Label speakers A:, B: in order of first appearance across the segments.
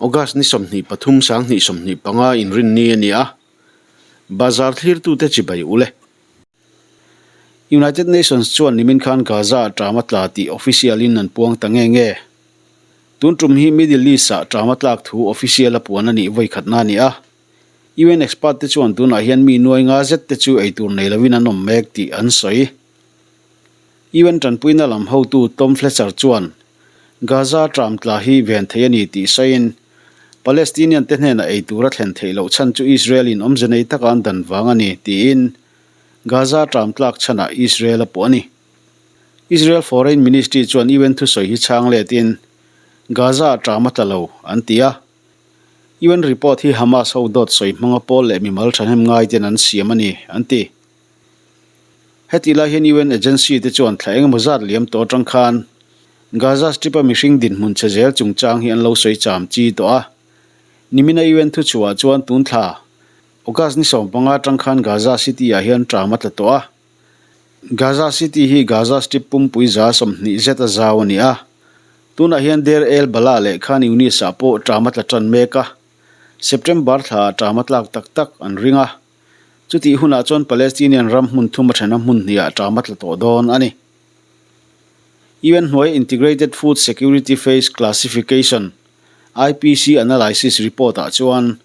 A: August ni 23 2025 inrinni a ni a, bazar thlirtute chibai u le. United Nations chuan nimin khan Gaza-ah ṭam a tla tih official-in an puang ta nge nge. Tun ṭum hi Middle East-ah ṭam a tlak thu official a puan a nih vawikhatna a ni a. UN expert te chuan tunah hian mi nuai nga zet te chu eitur nei lovin an awm mek tih an sawi. UN tanpuina lam hotu Tom Fletcher chuan Gaza ṭam tla hi ven thei a ni tih sawiin Palestinian te hnenah eitur a thlen theih loh chhan chu Israel in awmze nei taka an dan vang a ni tiin Gaza ṭam tlak chhanah Israel a puh a ni. Israel Foreign Ministry chuan UN thusawi hi chhang letin Gaza ah ṭam a tla lo an ti a. UN report hi Hamas ho dawt sawi hmanga pawl leh mimal thahnem ngai ten an siam a ni, an ti. Hetih lai hian UN agency te chuan thla engemaw zat liam tawh atang khan Gaza Strip a mihring dinhmun chhe zel chungchang hi an lo sawi cham chi tawh a. Nimina UN thuchhuah chuan tun thla August ni 15 atang khan Gaza City ah hian ṭam a tla tawh a. Gaza City hi Gaza Strip pumpui 20 zet a zau a ni a. Tunah hian Deir el Balah leh Khan Younis ah pawh ṭam a tla ṭan mek a, September thla ah ṭam a tlak tak tak an ring a. Chutih hunah chuan Palestinian ram hmun thum a ṭhena hmun hnih ah ṭam a tla tawh dawn a ni. UN hnuai Integrated Food Security Phase Classification, IPC Analysis Report ah chuan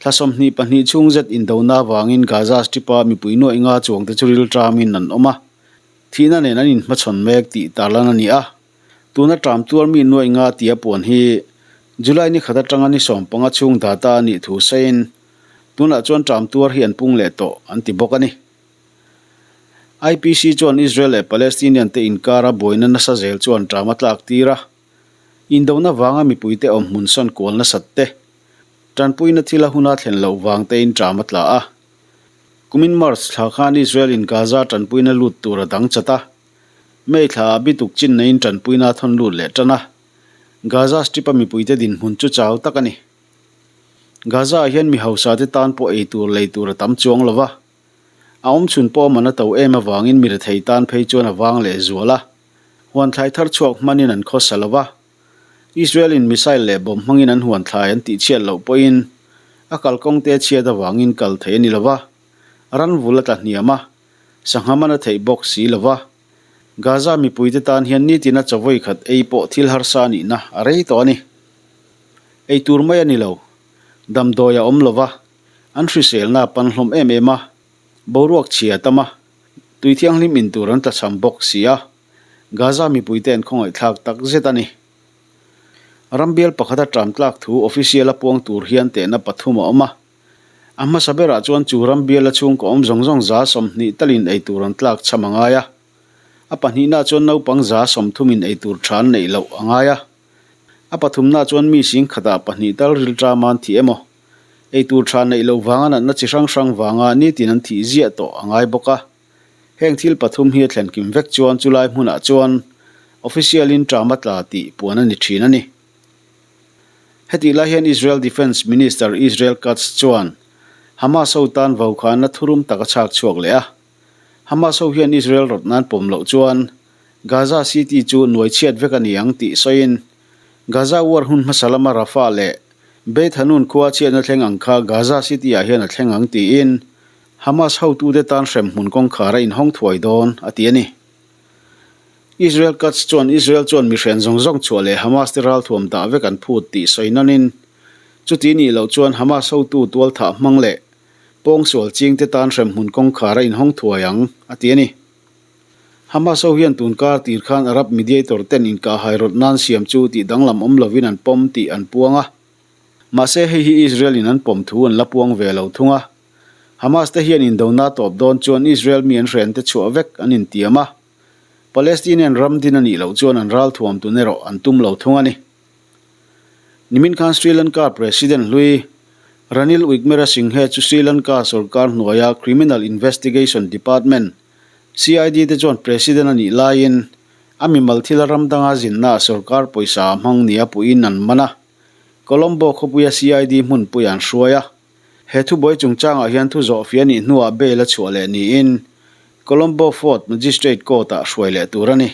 A: thla 22 chhung zet indona avangin Gaza Strip-a mipui nuaih nga chuangte chu rilṭamin an awm a, thihna nen an inhmachhawn mek tih tarlan a ni a. Tuna ṭam tuar mi nuaih nga tia puan hi July ni khat atanga ni 15 chhung data a nih thu sawiin tunah chuan ṭam tuar hi an pung leh tawh an ti bawk a ni. IPC chuan Israel leh Palestinian te inkara buaina nasa zel chuan ṭam a tlak tir a, indona vanga mipuite awm hmun sawn kual nasat te, ṭanpuina thil a huna thlen loh vang tein ṭam a tla a. Kumin March thla khan Israel in Gaza ṭanpuina lut tur a dang chat a. May thla ah bituk chin neiin tanpuina a thawn lut leh tan a, Gaza Strip-a mipuite dinhmun chu chau tak a ni. Gaza-ah hian mi hausa te tan pawh ei tur lei tur a tam chuang lo va, a awmchhun pawh a man a to em avangin mi rethei tan phei chuan a vang leh zual a, huan thlai thar chhuak hmanin an khawsa lo va. Israel-in missile leh bomb hmangin an huan thlai an tihchhiat loh pawhin a kalkawng te chhiat avangin kal theih a ni lo va, ranvul a tla hniam a. Sangha man a theih bawk si lo va, Gaza mipuite tan hian nitina chawei khat ei pawh thil harsa nihna a rei tawh a ni. Ei tur mai a ni lo, damdawi a awm lo va, an hriselna a pan hlawm em em a, boruak chhia a tam a, tui thianghlim in tur an tlachham bawk si a, Gaza mipuite an khawngaihthlak tak zet a ni. Rambial pakhata ṭam tlak thu official a puang tur hian tehna pathum a awm a. A hmasa berah chuan chu ram biala chhungkaw awm zawng zawng 20 talin eitur an tlak cham a ngai a. A pahnihnaah chuan naupang 30 in eitur tha an neih loh a ngai a. A pathumnaah chuan mi sing khatah pahnih tal rilṭam an thih emaw, eitur tha neih loh vanga natna chi hrang hrang vanga nitin an thih ziah tawh a ngai bawk a. Heng thil pathum hi a thlen kim vek chuan chulai hmunah chuan official-in ṭam a tla tih puan a ni ṭhin a ni. Hetih lai hian Israel Defence Minister Israel Katz chuan Hamas ho tan vaukhana thurum tak a chhak chhuak leh a. Hamas ho hian Israel rawt nan pawm loh chuan Gaza City chu nuai chhiat vek a ni ang tih sawiin Gaza war hun hmasa lama Rafah leh Beit Hanoun khua chhiatna thleng ang kha Gaza City ah hian a thleng ang tiin Hamas hotute tan hremhmun kawngkhar a inhawng thuai dawn a ti a ni. Israel Katz chuan Israel chuan mihren zawng zawng chhuah leh Hamas te ralthuam dah vek an phut tih sawi nanin, chuti nih loh chuan Hamas hotu tualthah hmang leh pawngsual ching te tan hremhmun kawngkhar a inhawng thuai ang, a ti a ni. Hamas ho hian tun kar tir khan Arab mediator ten inkahhai rawt nan siam chu tih danglam awm lovin an pawm tih an puang a. Mahse hei hi Israel in an pawm thu an la puang ve lo thung a. Hamas te hian indona tawp dawn chuan Israel mi an hren te chhuah vek an intiam a. Palestinian ram din a nih loh chuan an ralthuam tun erawh an tum lo thung a ni. Nimin khan Sri Lanka President hlui Ranil Wickremesinghe chu Sri Lanka sorkar hnuaia Criminal Investigation Department, CID, te chuan President a nih laiin a mimal thila ram danga zinnaah sorkar pawisa a hmang nia puiin an man a, Colombo khawpuia CID hmunpui an hruai a. He thubuai chungchangah hian thu zawhfiah nih hnuah bail a chhuah leh niin Colombo Fort Magistrate Court-ah hruai leh tur a ni.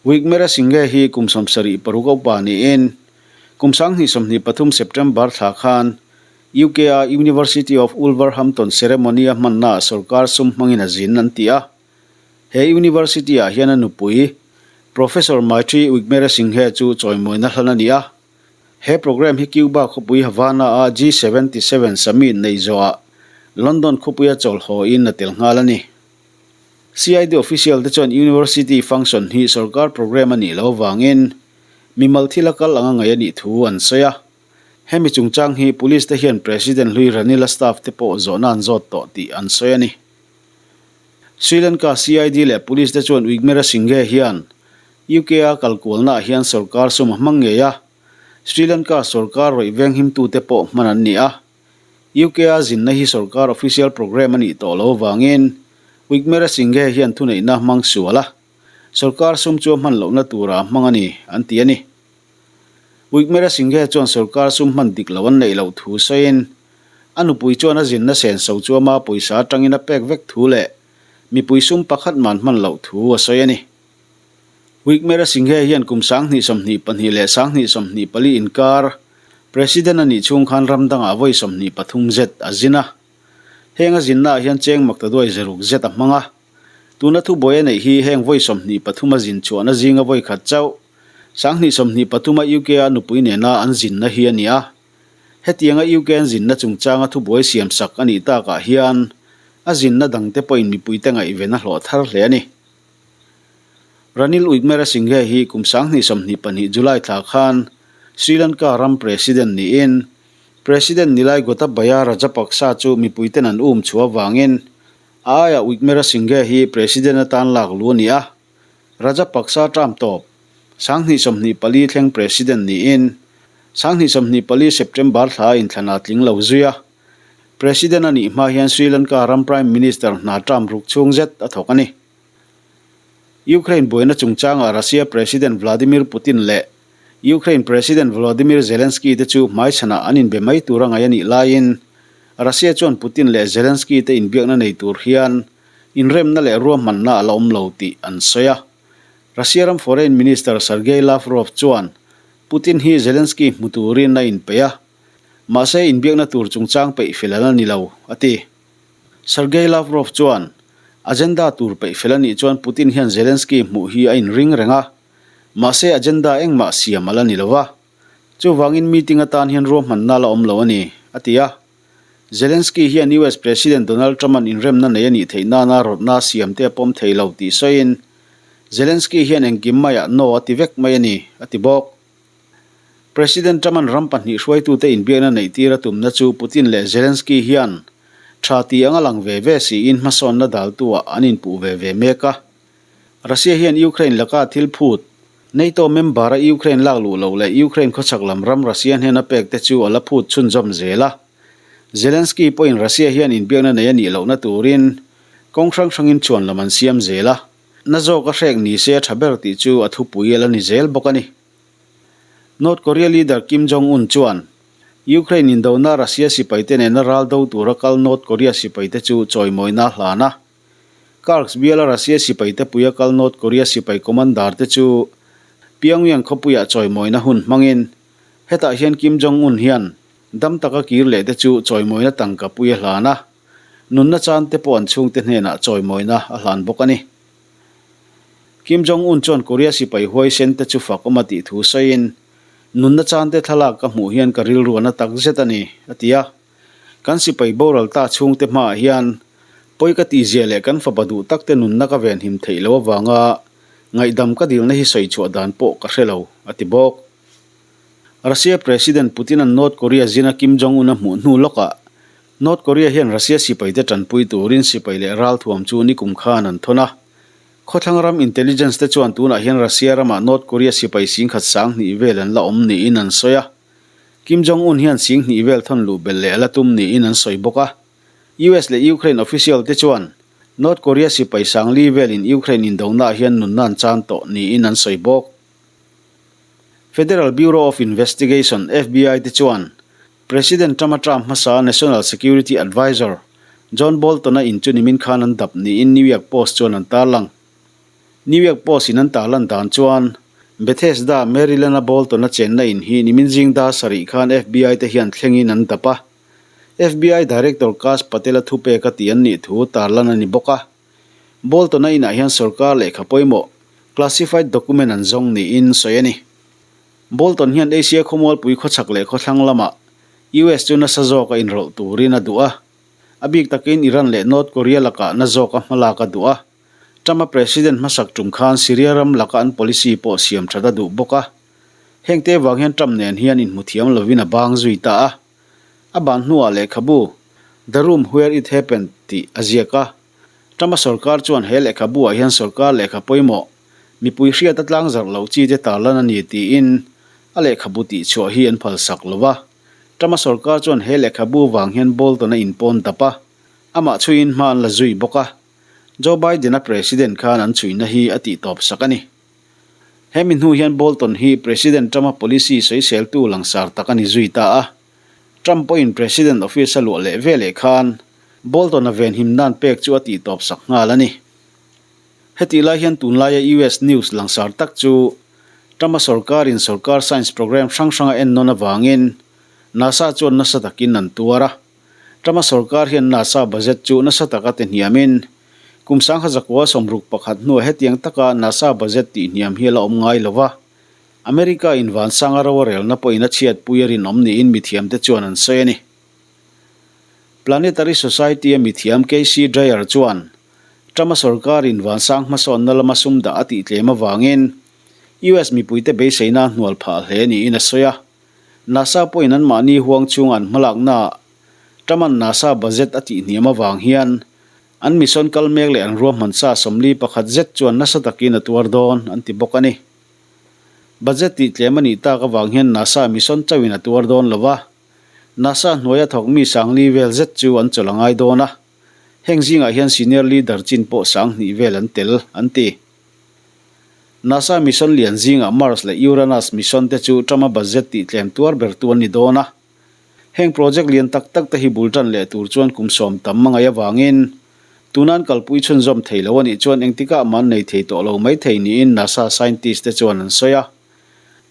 A: Wickremesinghe hi kum 76 a upa niin Kum 2023 September thla khan UK-a University of Wolverhampton ceremony-a hmannaah sorkar sum hmangin a zin an ti a. He university-ah hian a nupui, Professor Maitri Wickremesinghe chu chawimawina hlan a ni a. He programme hi Cuba khawpui Havana-a G77 summit neih zawhah London khawpuia chawlhhawiin a tel nghal a ni. CID official te chuan university function hi sorkar programme a nih loh avangin mimal thil a kal anga ngaih a nih thu an sawi a. Hemi chungchang hi police te hian President hlui Ranil-a staff te pawh zawhna an zawt tawh tih an sawi a ni. Sri Lanka CID leh police te chuan Wickremesinghe hian UK-a kal kualnaah hian sorkar sum a hmang ngei a, Sri Lanka sorkar rawih venghimtute pawh hman an ni a. UK-a zinna hi sorkar official programme a nih tawh lo avangin Wickremesinghe hian thuneihna hmang sual a, sorkar sum chu a hman lohna tura a hmang a ni, an ti a ni. Wickremesinghe chuan sorkar sum hman dik lo an neih loh thu sawiin a nupui chuan a zinna senso chu ama pawisa atangin a pek vek thu leh mipui sum pakhat man hman loh thu a sawi a ni. Wickremesinghe hian kum 2022 leh 2024 inkar President a nih chhung khan ram dangah vawi 23 zet a zin a. Heng a zinnaah hian cheng maktaduai zeruk zet a hmang a. Tuna thubuai a neih hi heng vawi 23 a zin chhuahna zinga vawi khat chauh 2023 a UK-a nupui nena an zinna hi a ni a. Hetianga UK an zinna chungchanga thubuai siamsak a nih takah hian a zinna dangte pawhin mipuite ngaihven a hlawh thar hle a ni. Ranil Wickremesinghe hi kum 2022 July thla khan Sri Lanka ram President niin President Nilai Gotabaya Rajapaksa chu mipuiten an um chhuah avangin a aiah Wickremesinghe hi President atan lak lu a ni a. Rajapaksa term tawp 2024 thleng President niin 2024 September thla inthlan a tling lo zui a. President a nih hma hian Sri Lanka ram Prime Minister hna term ruk chhung zet a thawk a ni. Ukraine buaina chungchangah Russia President Vladimir Putin leh Ukraine President Volodymyr Zelensky te chu hmaichhanah an inbe mai tur a ngaih a nih laiin Russia chuan Putin leh Zelensky te inbiakna nei tur hian inremna leh ruahmanna a la awm lo tih an sawi a. Russia ram Foreign Minister Sergei Lavrov chuan Putin hi Zelensky hmu turin a inpeih a, mahse inbiakna tur chungchang peih fel a la ni lo, a ti. Sergei Lavrov chuan, Agenda tur peih fel a nih chuan Putin hian Zelensky hmuh hi a inring reng a, mahse agenda engmah siam a la ni lo va. Chuvangin meeting atan hian ruahmanna la awm lo a ni, a ti a. Zelensky hian US President Donald Trump-a'n inremna nei a nih theih nana rawtna siam te a pawm thei lo tih sawiin, Zelensky hian engkim maiah no a ti vek mai a ni, a ti bawk. President Trump-a'n ram pahnih hruaitute inbiakna neihtir a tumna chu Putin leh Zelensky hian tha ti anga lang ve ve siin hmasawnna daltu-ah an inpuh ve ve mek a. Russia hian Ukraine laka thil phut, NATO member-a Ukraine lak luh loh leh Ukraine khawchhak lam ram Russia hnena pek te chu a la phut chhunzawm zel a. Zelensky pawhin Russia hian inbiakna nei a nih lohna turin kawng hrang hrangin chhuan lam an siam zel a. Na zawk a hrek ni se a tha ber tih chu a thupui a la ni zel bawk a ni. North Korea leader Kim Jong-un chuan Ukraine indona Russia sipaite nena ral do tura kal North Korea sipaite chu chawimawina a hlan a. Kursk biala Russia sipaite puia kal North Korea sipai commander te chu Pyongyang khawpuiah chawimawina hun hmangin hetah hian Kim Jong-un hian dam taka kir leh te chu chawimawina tangka pui a hlan a, nunna chan te pawh an chhungte hnenah chawimawina a hlan bawk a ni. Kim Jong-un chuan Korea sipai huaisen te chu fak awm a tih thu sawiin, Nunna chante thlalak ka hmuh hian ka rilru a na tak zet a ni, a ti a. Kan sipai boral ta chhungte hmaah hian pawi ka tihzia leh kan fapa duh takte nunna ka venhim theih loh avanga ngaihdam ka dilna hi sawi chhuah dan pawh ka hre lo, a ti bawk. Russia President Putin-a'n North Korea zina Kim Jong-un a hmuh hnu lawkah North Korea hian Russia sipaite tanpui turin sipai leh ralthuam chu nikum khan an thawn a. Khawthlang ram intelligence te chuan tunah hian Russia ramah North Korea sipai singkhat sang hnih vel an la awm niin an sawi a. Kim Jong-un hian sing hnih vel thawn luh belh leh a la tum niin an sawi bawk a. US leh Ukraine official te chuan North Korea sipai sang li velin Ukraine indonaah hian nunna an chan tawh niin an sawi bawk. Federal Bureau of Investigation, FBI, te chuan President Trump-a term hmasa National Security Advisor John Bolton-a in chu nimin khan an dap niin New York Post chuan an tarlang. New York Post-in an tarlan dan chuan Bethesda, Maryland-a Bolton-a chenna in hi nimin zing dar sarih khan FBI te hian thlengin an dap a. FBI Director Kash Patel-a thupek a tih an nih thu tarlan a ni bawk a. Bolton-a inah hian sorkar lehkha pawimawh, classified document an zawng niin sawi a ni. Bolton hian Asia khawmualpui khawchhak leh khawthlang lamah US chu nasa zawka inrawlh turin a duh a. A bik takin Iran leh North Korea lakah na zawka hmalak a duh a. Trump-a president hmasak tum khan Syria ram laka an policy pawh siam that a duh bawk a. Hengte vang hian Trump nen hian inhmu thiam lovin a bang zui ta a. A ban hnuah lehkhabu The Room Where It Happened tih a ziak a. Trump-a sorkar chuan he lehkhabu-ah hian sorkar lehkha pawimawh mipui hriat a tlangzarh loh chi te tarlan a ni tiin a lehkhabu tihchhuah hi an phalsak lo va. Trump-a sorkar chuan he lehkhabu vang hian Bolton-a inpawn dap a, amah chhuiin hma an la zui bawk a. Joe Biden-a president khan an chhuina hi a tihtawp sak a ni. Hemi hnu hian Bolton hi President Trump-a policy sawiseltu langsar tak a ni zui ta a. Trump pawhin President office a luah leh veleh khan Bolton-a venhim nan pek chu a tihtawp sak nghal a ni. Hetih lai hian tunlaia US news langsar tak chu Trump-a sorkarin sorkar science program hrang hrang a ennawn avangin NASA chuan nasa takin an tuar a. Trump-a sorkar hian NASA budget chu nasa taka ti hniamin Kum sangha zakua 61 hnuah hetiang taka NASA budget tih hniam hi a la awm ngai lo va, America in vansanga ro a relna pawhin a chhiatpui a rinawm niin mithiamte chuan an sawi a ni. Planetary Society-a mithiam Casey Dreyer chuan Trump-a sorkarin vansang hmasawnna lama sum dah a tih tlem avangin US mipuite beiseina a hnual phah hle niin a sawi a. NASA pawhin anmahni huang chhunga an hmalaknaah Trump-a'n NASA budget a tih hniam avang hian An mission kal mek leh an ruahman sa 41 zet chuan nasa takin a tuar dawn, an ti bawk a ni. Budget tih tlem a nih tak avang hian NASA mission chauhin a tuar dawn lo va, NASA hnuaia thawk mi 4000 vel zet chu an chawlh a ngai dawn a, heng zingah hian senior leader chin pawh 2000 vel an tel, an ti. NASA mission lian zingah Mars leh Uranus mission te chu Trump-a budget tih tlem tuar bertu an ni dawn a. Heng project lian tak tak te hi bul tan leh tur chuan kum sawm tam a ngaih avangin tuna an kalpui chhunzawm thei lo a nih chuan engtikah mah an nei thei tawh lo mai thei niin NASA scientist te chuan an sawi a.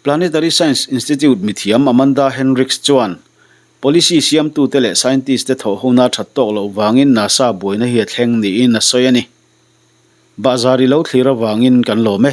A: Planetary Science Institute mithiam Amanda Henricks chuan policy siamtute leh scientist te thawh hona that tawk loh vangin NASA buaina hi a thleng niin a sawi a ni. Bahzar i lo thlir avangin kan lawm e.